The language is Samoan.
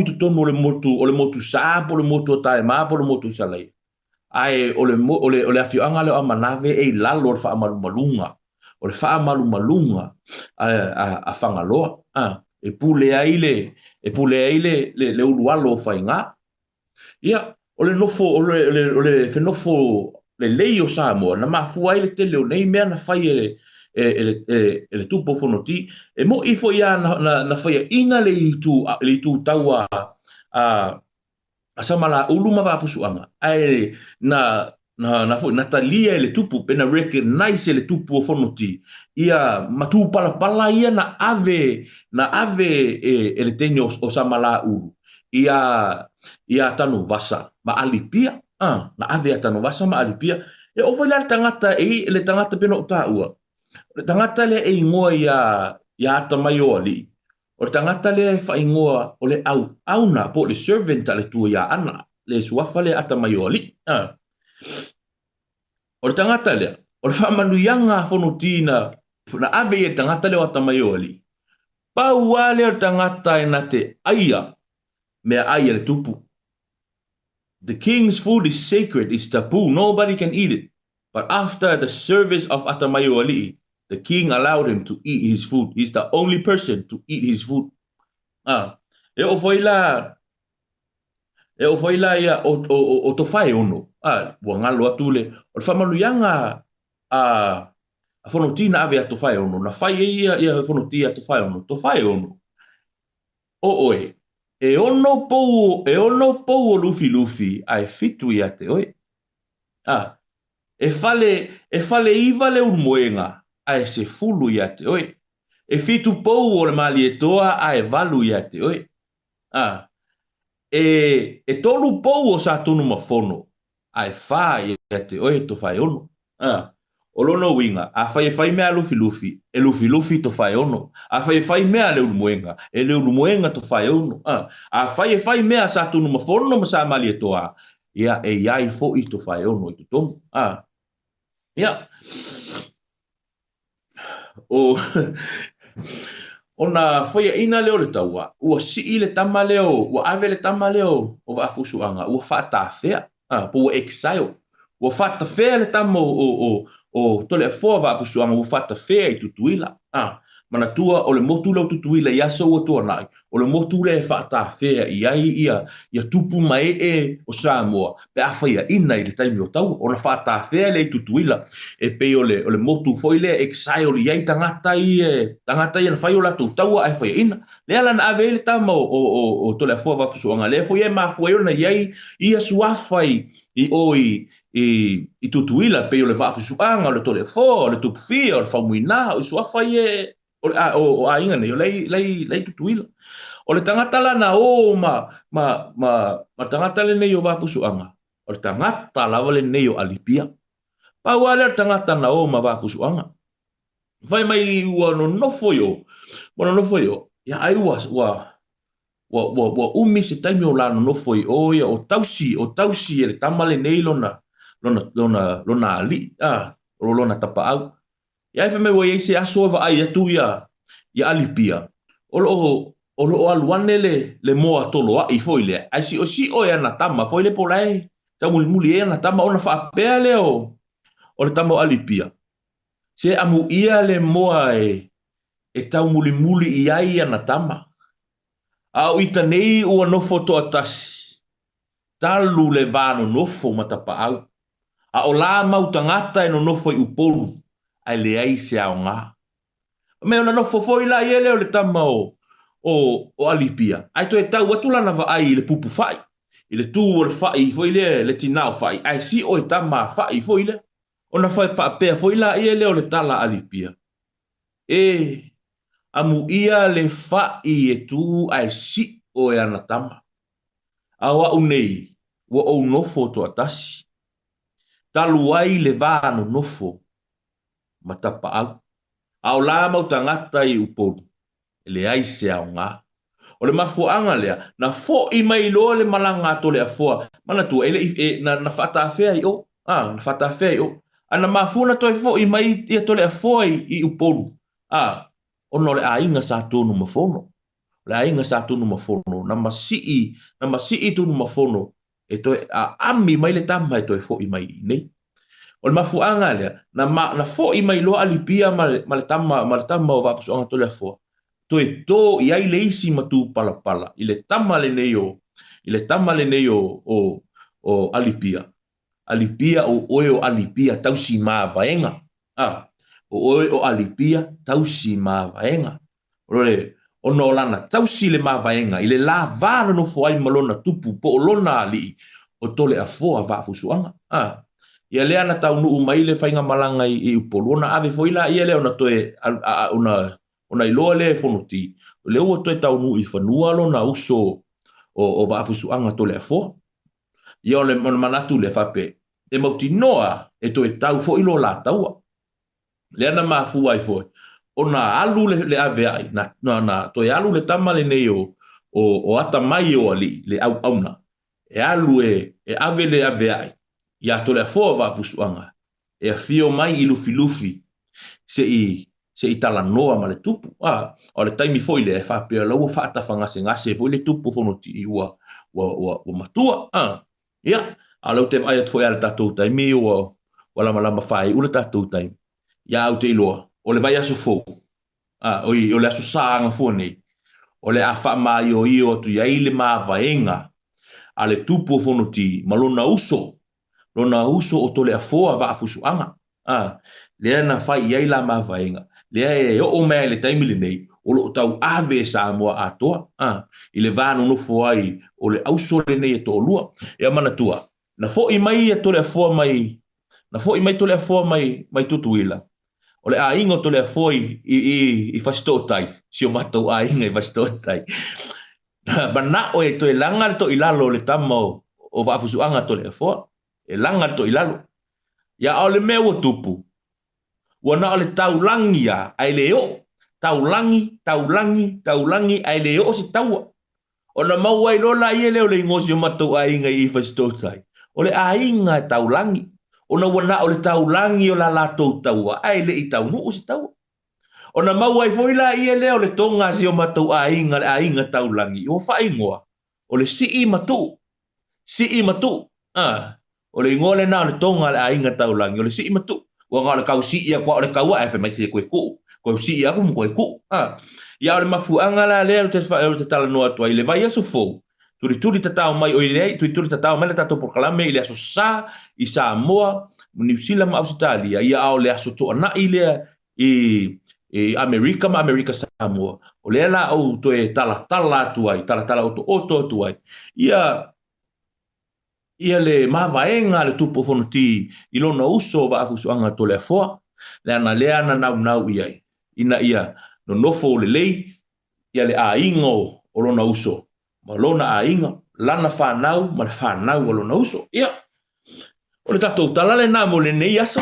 i totonu o le motu, o le motu Sa po o le motu o Taema po o le motu o Salaia. Ae o le, o le, o le afioaga lea o Amanave e i lalo o le faamalumaluga, o le faamalumaluga a, a, a Fagaloa, a, e pule ai le, e pule ai le, le, le ulualo o Faiga. Ia, o le nofo, o le, o le, o le fenofo lelei o Samoa, na mafua ai le tele o nei mea na fai e, e, e, e, e le Tupu o Fonoti. E mo'i foi lava na, na, na faiaina le itu, le itu taua a, a Samalaulu ma Vaafusuaga, ae na, na, na foi, na talia e le Tupu, pe na recognize e le Tupu o Fonoti, ia matupalapala ia na ave, na ave e, e le teine o, o Samalaulu, ia, ia Tanuvasa ma Alipia, a, na ave ia Tanuvasa ma Alipia. E oo foi la le tagata e, le tagata pei ona ou taua, o le tagata lea e igoa ia, ia Atamai-o-alii, o le tagata lea e faaigoa o le auauna po o le servant a le Atua ia Ana, le suafa lea Atamai-o-alii. A. O le tagata lea, o le faamanuiaga a Fonoti na, na ave i le tagata lea o Atamai-o-alii, pau lava lea o le tagata e na te aia meaai a le tupu. The king's food is sacred, it's taboo, nobody can eat it. But after the service of Atamai-o-alii, the king allowed him to eat his food. He's the only person to eat his food. Ah, e oo foi la, e oo foi la ia o, o, o, o Tofaeono, ah, ua galo atu le, o le faamanuiaga a, a Fonoti na ave ia Tofaeono, na fai ai ia, ia Fonoti ia Tofaeono, Tofaeono, o oe, e ono pou, e ono pou o Lufilufi, ae fitu ia te oe. Ah, e fale, e fale iva le ulumoega, ae sefulu ia te oe. E fitu pou o le Malietoa, ae valu ia te oe. Ah, e, e tolu pou o Satunumafono, ae wha ia te oe Tofaeono. Ah, o lona uiga, afai e fai mea a Lufilufi, e Lufilufi Tofaeono. Afai e fai mea a Leulumoega, e Leulumoega Tofaeono. Ah, afai e fai mea a Satunumafono ma Samalietoa, ia, e i ai foi Tofaeono i totonu. Ah, ia, o, ona faiaina lea o le taua, ua sii le tama lea o, ua ave le tama lea o, o Vaafusuaga, ua faatafea, a, po ua exile. Ua faatafea le tama o, o, o, o Toleafoa Vaafusuaga, ua faatafea i Tutuila. A, manatua o le motu lea o Tutuila i aso ua tuanai, o le motu lea e faatafea i ai ia, ia tupu ma ee o Samoa, pe a faiaina i le taimi o taua, ona faatafea lea i Tutuila, e pei o le, o le motu foi lea e exile i ai tagata ia, tagata ia na fai o latou taua ae faiaina. Lea la na ave ai le tama o, o, o, o Toleafoa Vaafusuaga, lea foi e mafua ai ona i ai ia suafa i, i o i, i, i Tutuila, pei o le Vaafusuaga, o le Toleafoa, o le Tupufia, o le Faumuina, o suafa ia o, le, o, o aiga nei, o lei, lei, lei Tutuila. O le tagata la na o ma, ma, ma, ma tagata lenei o Vaafusuaga, o le tagata lava lenei o Alipia. Pau lava lea o le tagata na o ma Vaafusuaga. Fai mai ua nonofo i o, ua nonofo i o, ia ai ua, ua, ua, ua, ua umi se taimi o la nonofo i o ia, o tausi, o tausi e le tama lenei lona, lona, lona, lona alii, a, o lona tapaau. Ia fai mai ua i ai se aso e vaai atu ia, ia Alipia, o lo o, o lo o alu ane le, le moa toloai foi lea, ae siosio e ana tama foi lea po o la e taumulimuli ai ana tama ona faapea lea o, o le tama o Alipia, se amuia le moa e, e taumulimuli i ai ana tama. A o ita nei ua nofo toatasi, talu le va nonofo ma tapaau. A o la mau tagata e nonofo i Upolu, ae leai se aoga. Fai mai ona nofo foi la ia lea o le tama o, o, o Alipia, ae toe tau atu lana vaai i le pupu fa'i, i le tū o le fa'i foi lea, le tinā o fa'i, ae si'o e tama a fa'i foi lea. Ona fai faapea foi la ia lea o le tala a Alipia, E, amuia le fa'i e tū ae si'o e ana tama. A o a'u nei, ua ou nofo toatasi. Talu ai le va nonofo ma tapaau. A o la mau tagata i Upolu, e leai se aoga. O le mafuaaga lea, na fo'i mai loa le malaga a Toleafoa, manatua, e le i, e, na, na faatafea i o, a, na faatafea i o. A na mafua ona toe fo'i mai ia Toleafoa i, i Upolu, a, ona o le aiga sa Tonumafono. O le aiga Sa Tunumafono, na masii, na masii Tunumafono e toe aami mai le tama e toe foʻi mai i inei. O le mafuaaga lea, na, ma, na foʻi mai loa Alipia ma le, ma le tama, ma le tama o Vaafusuaga Toleafoa, toe tō i ai le isi matupalapala i le tama lenei o, i le tama lenei o, o, o Alipia. Alipia o oe o Alipia tausi mavaega. A, o oe o Alipia tausi mavaega. O le, ona o lana tausi le mavaega i le la va na nofo ai ma lona tupu po o lona alii o Toleafoa Vaafusuaga. A, ia lea na taunuu mai le faigamalaga i, i Upolu ona ave foi laia lea ona toe, a, a, ona, ona iloa lea e Fonoti, o lea ua toe taunuu i fanua lona uso o, o Vaafusuaga Toleafoa. Ia o le, o le manatu lea faapea, e mautinoa e toe tau foi lo la taua. Lea na mafua ai foi ona alu le, le aveai, na, na, na toe alu le tama lenei o, o, o atamai o alii, le auauna, e alu e, e ave le aveai iā Toleafoa Vaafusuaga e afio mai i Lufilufi se i se i talanoa ma le tupu. A, o le taimi foi lea e faapea la ua faatafagasegase foi le tupu o Fonoti ua, ua, ua, ua matua. A, ia, a o lea ou te vaai atu foi i le tatou taimi ua, ua lamalama faaiu le tatou taimi. Ia, ou te iloa, o le vaiaso fou, a, oi, o le aso Sa gafua nei, o le a faamaioio atu i ai le mavaega a le tupu o Fonoti ma lona uso lona uso o Toleafoa Vaafusuaga, a, lea na fai i ai la mavaega, lea e oo mai ai i le taimi lenei, o lo o tauave e Samoa atoa, a, i le va nonofo ai o le auso lenei e toalua. Ia manatua, na foi mai ia Toleafoa mai, na foi mai Toleafoa mai, mai Tutuila, o le aiga o Toleafoa i, i, i, i Fasitootai, si o matou aiga i Fasitootai, Manao e toe laga le toilalo o le tama o, o Vaafusuaga Toleafoa. E laga le toilalo. Ia a o le mea ua tupu, ua na o le taulagi a, ae le oo. Taulagi, taulagi, taulagi, ae le oo se taua. Ona maua ai loa laia lea o le igoa o si o matou aiga i Fasitootai, o le aiga e taulagi. Ona ua na o le taulagi o la latou taua, ae le i taunuu se taua. Ona maua ai foi laia lea o le toga a si o matou aiga, le aiga taulagi, ua faaigoa, o le Sii ma Tuu. Sii ma Tuu. A, o le igoa lena o le toga a le aiga taulagi, o le Sii ma Tuu. Ua na o le kau sii aku a o le kau ae, fai mai se koe kuu. Koe sii aku ma koe kuu. A, ia o le mafuaaga la lea ou te, ou te talanoa atu ai i le vaiaso fou, tulituli tatao mai, oi leai, tulituli tatao mai le tatou polokalame i le aso Sa i Samoa, Niu Sila ma Ausetalia, ia a o le aso Toanai lea i, i Amerika ma Amerika Samoa, o lea la ou toe talatala atu ai, talatala otooto atu ai, ia, ia le mavaega a le Tupu o Fonoti i lona uso o Vaafusuaga Toleafoa, leaga lea na naunau i ai, ina ia nonofo lelei ia le aiga o lona uso ma lona aiga, lana fanau ma le fanau a lona uso. Ia, o le tatou tala lena mo lenei aso.